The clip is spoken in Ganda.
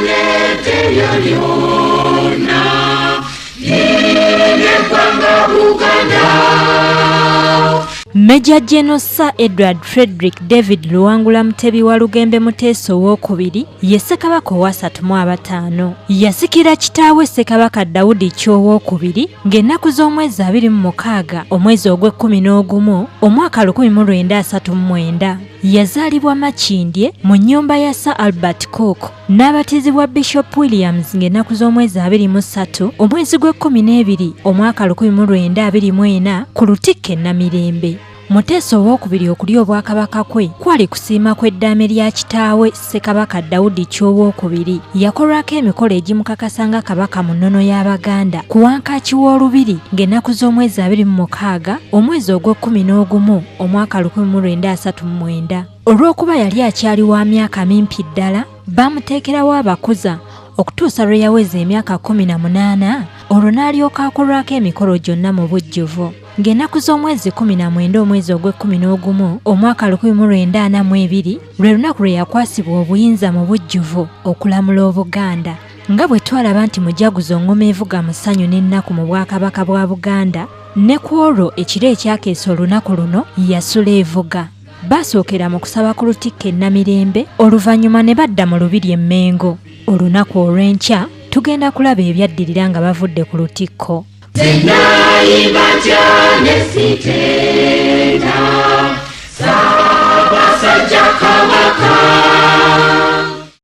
N'ebyo lyonna lineggwanga Buganda. Major General Sir Edward Frederick David Luwangula Mutebi wa Lugembe Muteesa Owookubiri ye Ssekabaka owasatu mu abataano. Yasikira kitaawe Ssekabaka Daudi Chwa Owookubiri ng'ennaku z'omwezi 26 omwezi ogw'ekkumi n'ogumu omwaka 1939. Yazaalibwa Makindye mu nnyumba ya Sir Albert Cook n'abatizibwa Bishop Williams ng'ennaku z'omwezi 23 omwezi gw'ekkumi n'ebiri omwaka 1924 ku Lutikko e Namirembe. Muteesa Owookubiri okulya Obwakabaka kwe kwali kusiima kw'eddaame lya kitaawe Ssekabaka Daudi Chwa Owookubiri. Yakolwako emikolo egimukakasa nga Kabaka mu nnono y'Abaganda ku wankaaki w'Olubiri ng'ennaku z'omwezi 26 omwezi ogw'ekkumi n'ogumu omwaka 1939. Olw'okuba yali akyali wa myaka mimpi ddala, baamuteekerawo abakuza okutuusa lwe yaweza emyaka 18 olwo n'alyoka akolwako emikolo gyonna mu bujjuvu. Ng'ennaku z'omwezi 19 omwezi ogw'ekkumi n'ogumu omwaka 1942 lwe lunaku lwe yakwasibwa obuyinza mu bujjuvu okulamula Obuganda. Nga bwe twalaba nti Mujaguzo ngoma evuga mu ssanyu n'ennaku mu Bwakabaka bwa Buganda, ne ku olwo ekiro ekyakeesa olunaku luno yasula evuga. Baasookera mu kusaba ku Lutikko e Namirembe oluvannyuma ne badda mu Lubiri e Mmengo. Olunaku olw'enkya tugenda kulaba ebyaddirira nga bavudde ku Lutikko. Nze nayimba ntya ne sitenda Ssaabasajja Kabaka.